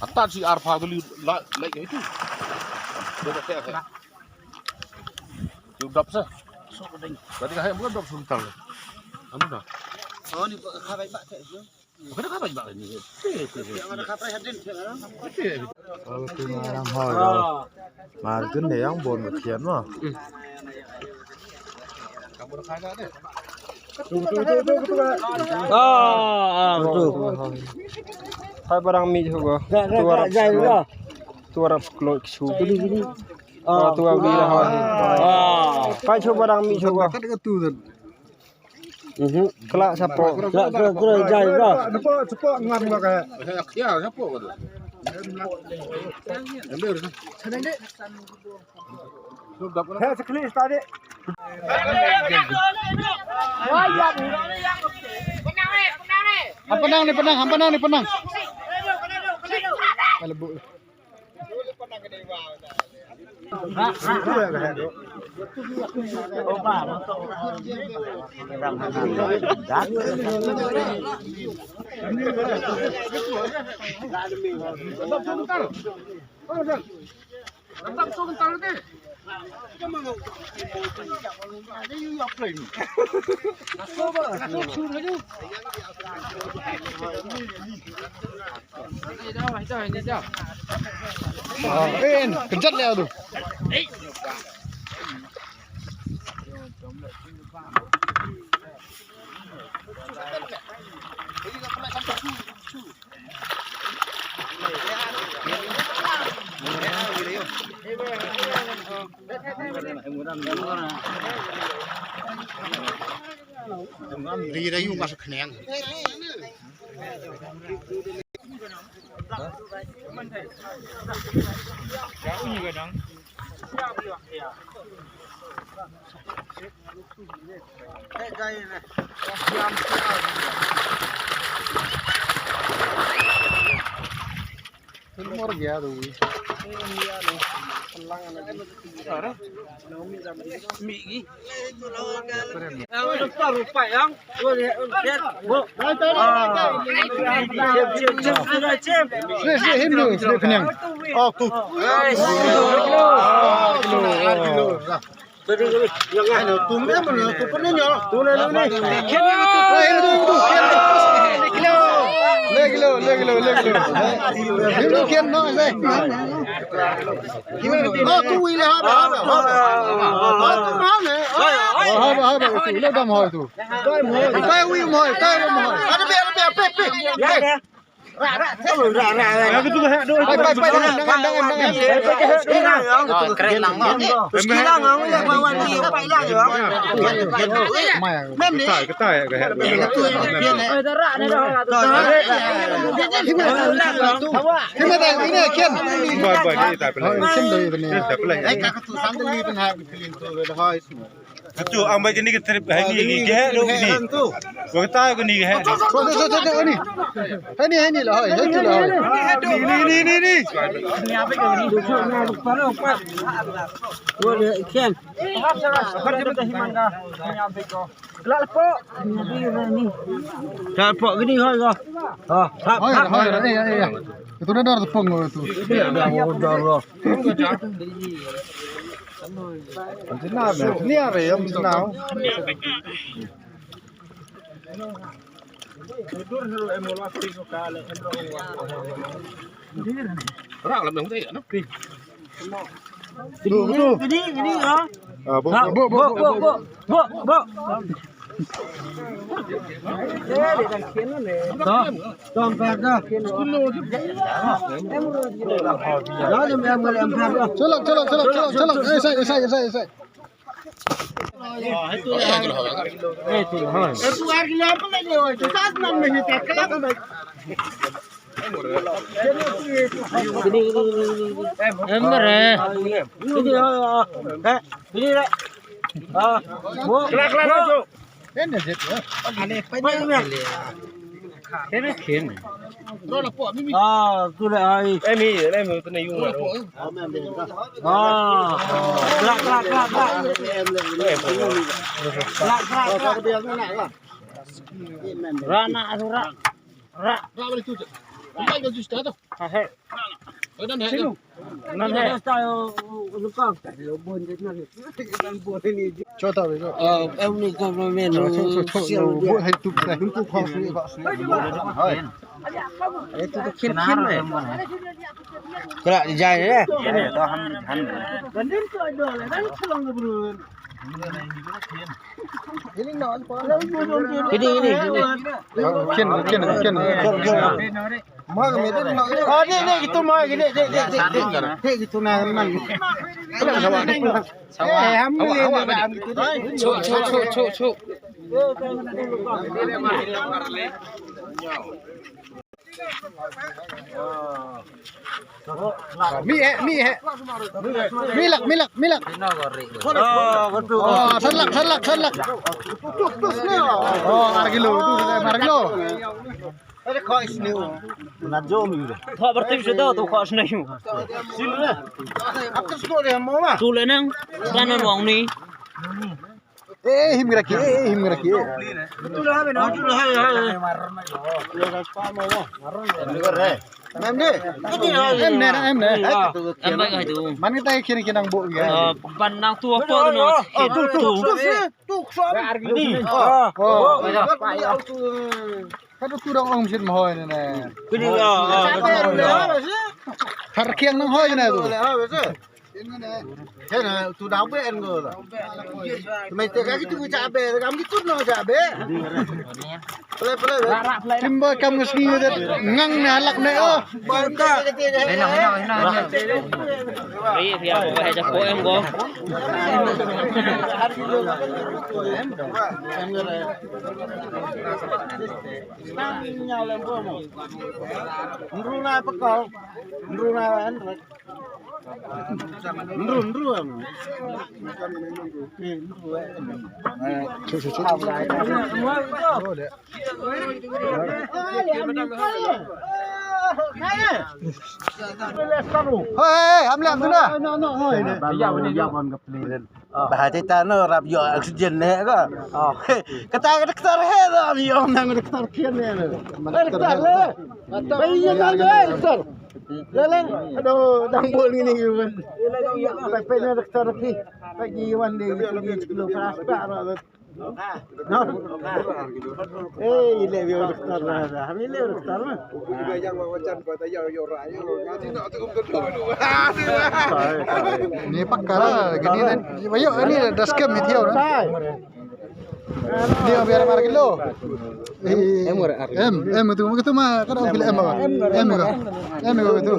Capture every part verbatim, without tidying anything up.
Ata si arpha tu li la la itu. Dia tak tak. Dia dap sa. Sok ding. Berarti kahai bukan dap sebentar. Anu dah. Oh, ni khabai bak tak tu. Bukan khabai bak ni. Yang ada khabai hadin. Oh, tu malam hal. Margin deh yang bon kian mah. Ah, ah, betul. Hai barang mi juga. Tu arab. Tu arab kloi kisu. Ah, tu arab ni lah. Ah, pai cu barang mi juga. Mhm. Kelak siapa? Kelak kelak kelak jai juga. Cepat cepat ngam lah kayak. Ya siapa kata? Ambil. Heh, sekali tadi. Apa nang ni penang, apa nang ni penang. Kalau bu. Eh, kejat lah tu. Ri ra yu mas khneng. Katu ang bai kini ke trip hai ni ke he do kini. Ko kata kini ke he. Ni ni ni ni. Ni ni ni ni. Ni apa kau ni? Kau ni ken. Kau dia betul himan kau. Ni apa kau? Kau apa kini hai kau? Ha, ha, ha. Itu dah dah tepung kau itu. Dah dah. Ni are yang senang. Rak lam yang tadi, no? Betul, betul. Tadi, tadi, ha? Ah, bo, bo, bo, bo, bo. Chalak, chalak, chalak, chalak, chalak. Eh, sai, sai, sai, sai. Ah, tu le ai. Ah, kelak, kelak, kelak, kelak. Kelak, kelak, kelak. Rana, rana. Ra. Ra balik tu. Kembali ke jus tu. Ha, he. Sinu. Nan he. Chota bego. Ah, em ni ko men. Cho cho cho cho. Buat hai tu. Hai. Itu tu khin khin ni. Kena dijai ni. Kini, kini, kini. Kini, kini, kini. Mah kami tu nak. Ah, ni, ni, gitu mah, ni, ni, ni, ni, ni, gitu nak, man. Eh, ham ni, ni, ni, gitu. Chuk, chuk, chuk, chuk, chuk. Mi eh, mi eh. Milak, milak, milak. Oh, sanlak, sanlak, sanlak. Oh, ar kilo, tu, ar kilo. Ada kau isni. Na jom ni. Kau bertim sudah tu kau isni. Sil. Apa tu dia mau mah? Tu lenang. Sana ruang ni. Eh, him graki, eh, him graki. Em ne, em ne. Em bai kai tu. Man kita kini kini nang bu ya. Ban nang tu apa tu no. Tu tu tu. Tu. Kan tu dong ong sit mahoi ne. Kini ya. Thar kiang nang hoi ne tu. Kena tu dah ben ko. Mai te ka kitu ka be, kam kitu no ka be. Play play. Timba kam ngi sngi de ngang ne halak ne oh. Banta. Hena hena hena. Ri ri ko ba ja ko em ko. Nru na pekau. Nru na en. Nru, nru, em. Eh, nru, em. Cuk, cuk, cuk. Hei, hei, ham lem tu na. Ba ha te ta no rap yo oxygen ne ka. Kata ka doktor he da yo nang doktor kian ne. Doktor le. Ba ye nang doktor. Leleng, aduh, dang bol ngini ki ban. Pai pai na doktor ki. Pai ki wan de ki kilo pras pa ra. No. Eh, ile bi doktor la da. Ham ile doktor la. Ni pakka la, gini ne. Ayo, ini dah scam ni thiau na. Ni biar mar kilo. Em, em, tu, tu mah kan orang pilih em apa? Em apa? Em apa tu?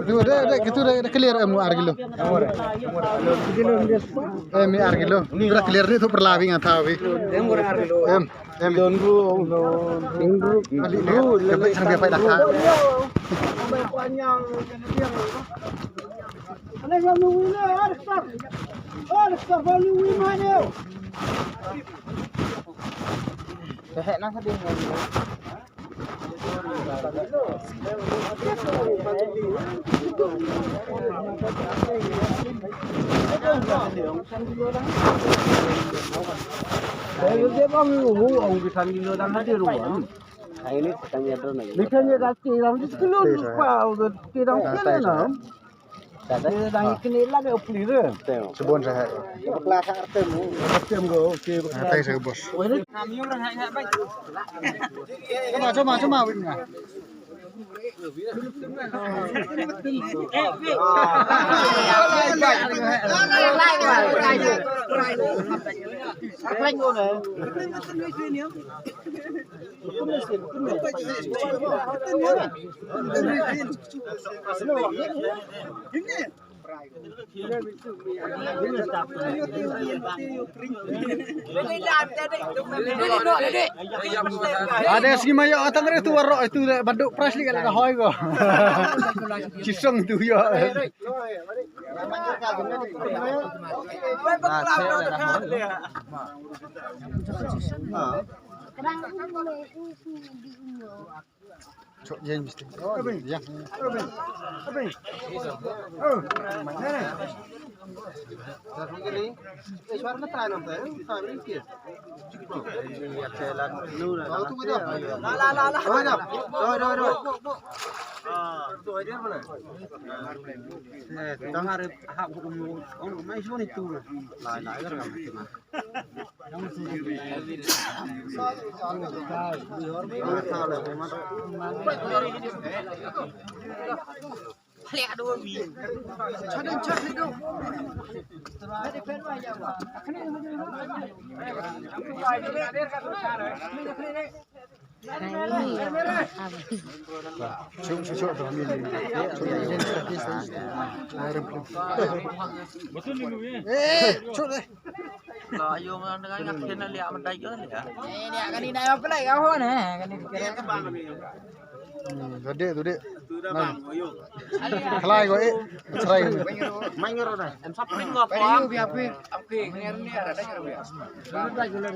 Tu dah, dah, tu dah, dah clear em ar kilo. Em ar kilo. Dah clear ni tu perlabi ngan tahu. Em, em. Dapat sampai pada kah. Sebon sa. Bakla sa artem. Artem go, okey, bakla. Thanks, boss. Cuma, cuma, cuma, win na. Ada sini maya atang re tu warok itu le baduk pras li kalau hoi ko. Cisong tu ya. Chok, ya, mesti. Ya. Khlai ko, eh. Khlai ko.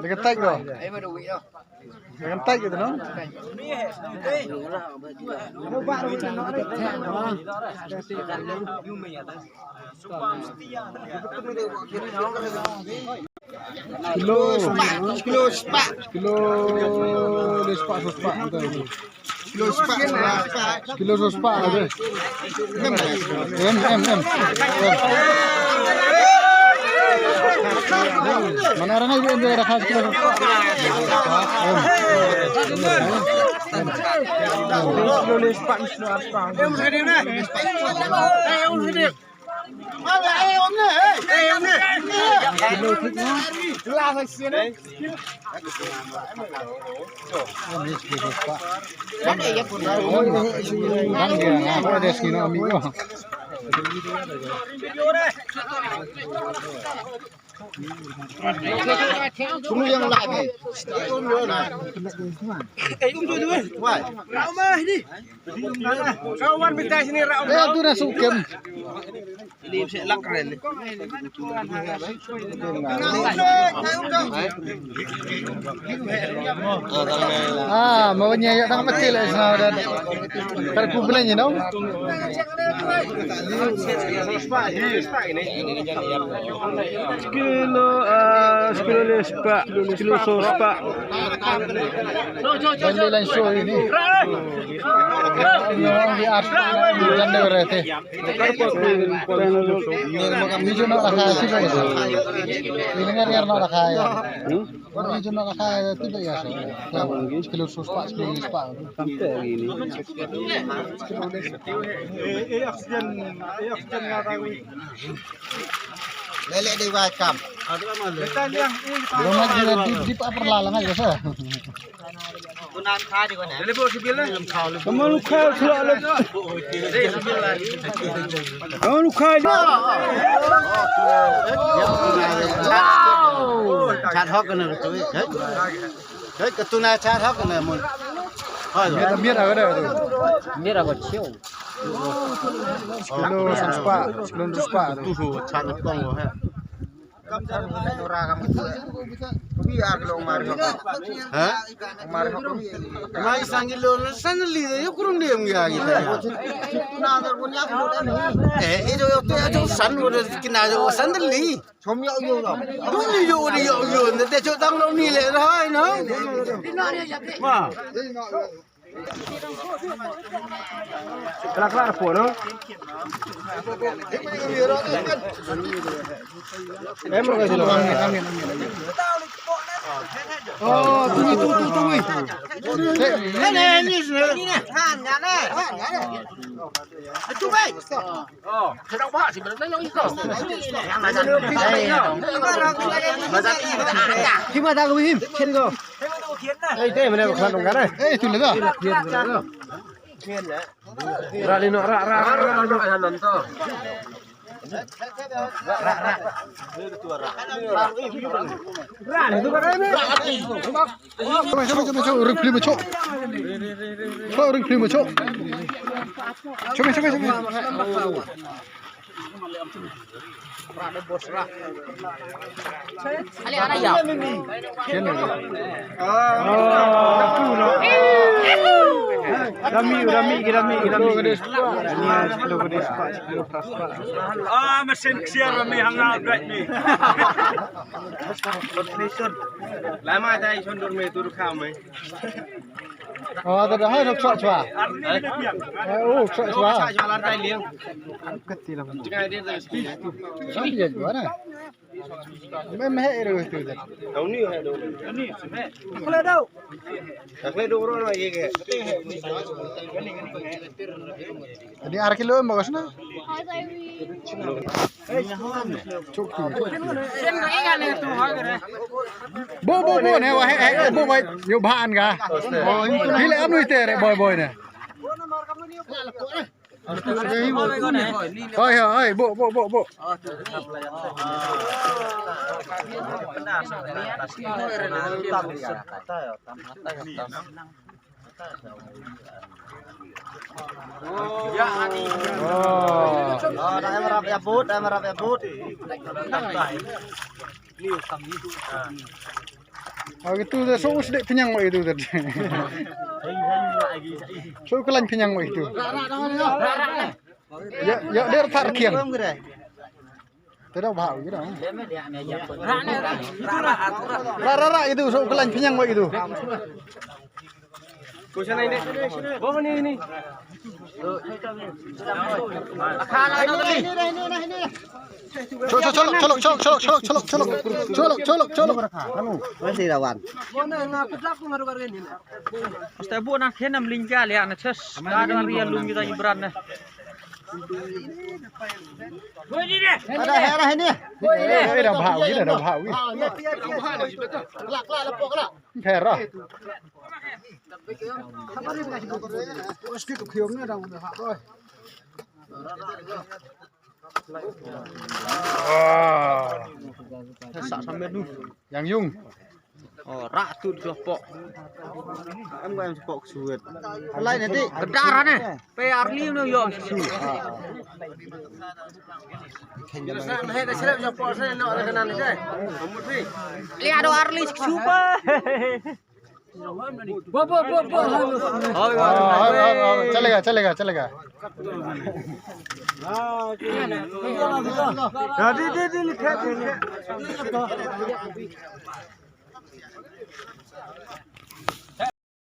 Dekat tai ko, no? Kilo spah, kilo spah. Kilo spah, spah. Kilo spah, spah. Kilo spah, spah. Em, em, em. Mana orang lagi yang dia dah kasih kilo spah? Em. Kilo spah, spah. Em, ready na? Eh, em, ready. Eh, tu dah sukem. Ah, mau nya ya tang mati lah sana dan. Kar ku bela ni dong. Kilo, ah, kilo le spah, kilo so spah. Beli langsung ini. Yang di atas janda berarti. Ni juna rakhai sibei. Ni lengar yar na rakhai. Ni juna rakhai sibei ya so. Kilo so spah, kilo spah. Sampai hari ini. Lele dei wai kam. Dong lagi di di apa perlalang aja sa. Kamu luka pula le. Kamu luka. Chad hok na tu. Hei, katuna chad hok na mun. Mir, mir aga da tu. Mir aga chiu. Kilo spah, kilo spah. Tu su chad na pong he. Ha? Mai sangi lo na sanali de yo kurung de yang ya gitu. Eh, itu yo tu yo san wo de kina yo sanali. Chom yo yo lo. Dum ni yo de yo yo ne de cho tang lo ni le hai no. Ma. Kelar kelar po no. Em ro ka silo. Oh, tungui, tungui, tungui, tungui. Ni ni ni. Tungui. Hima da ko him, ken ko. Ei, te mene ko khan dong kane. Ei, tu le da. Ra li no, ra, ra, ra, ra, ra, ra, ra, to. Ra, ra, ra. Ra, tu ka ra ni. Chome, chome, chome, chome, ring phlim chok. Chok, ring phlim chok. Chome, chome, chome. Ale, ara ya. Rami, rami, rami, rami. Ah, mesin ksiar rami hanga black ni. Lama tai chon dur me tur kha me. Oh, ta da hai rok chwa chwa. Eh, oh, chwa chwa. Chwa chwa lan tai liang. Kati lam. Chwa chwa na. Me me he ro tu da. Tau ni he do. Khle do. Khle do ro na ye ke. Ani ar kilo em bagas na. Chuk tu. Bo bo bo ne wa he he bo bo yo ba an ga. Hile am nu te re boy boy ne. Hoi hoi hoi bo bo bo bo. Oh. Oh, da em rap ya bud, em rap ya bud. Oh, itu dah so us dek penyang wa itu tadi. So kelain penyang wa itu. Ya, ya der thar kiang. Te da bhau ji da. Ra ra ra itu so kelain penyang wa itu. Cholo cholo cholo cholo cholo cholo cholo cholo cholo cholo cholo cholo cholo cholo. Masih rawan. Asta bu na khenam lingka le ana chas. Ka da ria lum kita ibran na. Ada hera ini. Eh, da bhau ji da, da bhau ji. Phera. Yang yung. Oh, rak tu di kelompok. Em em sepok suet. Lai nanti kedar ne. Pe arli no yo su. Li ado arli su pe. Bo bo bo bo. Oh, oh, oh, oh, चलेगा चलेगा चलेगा. Di di di di.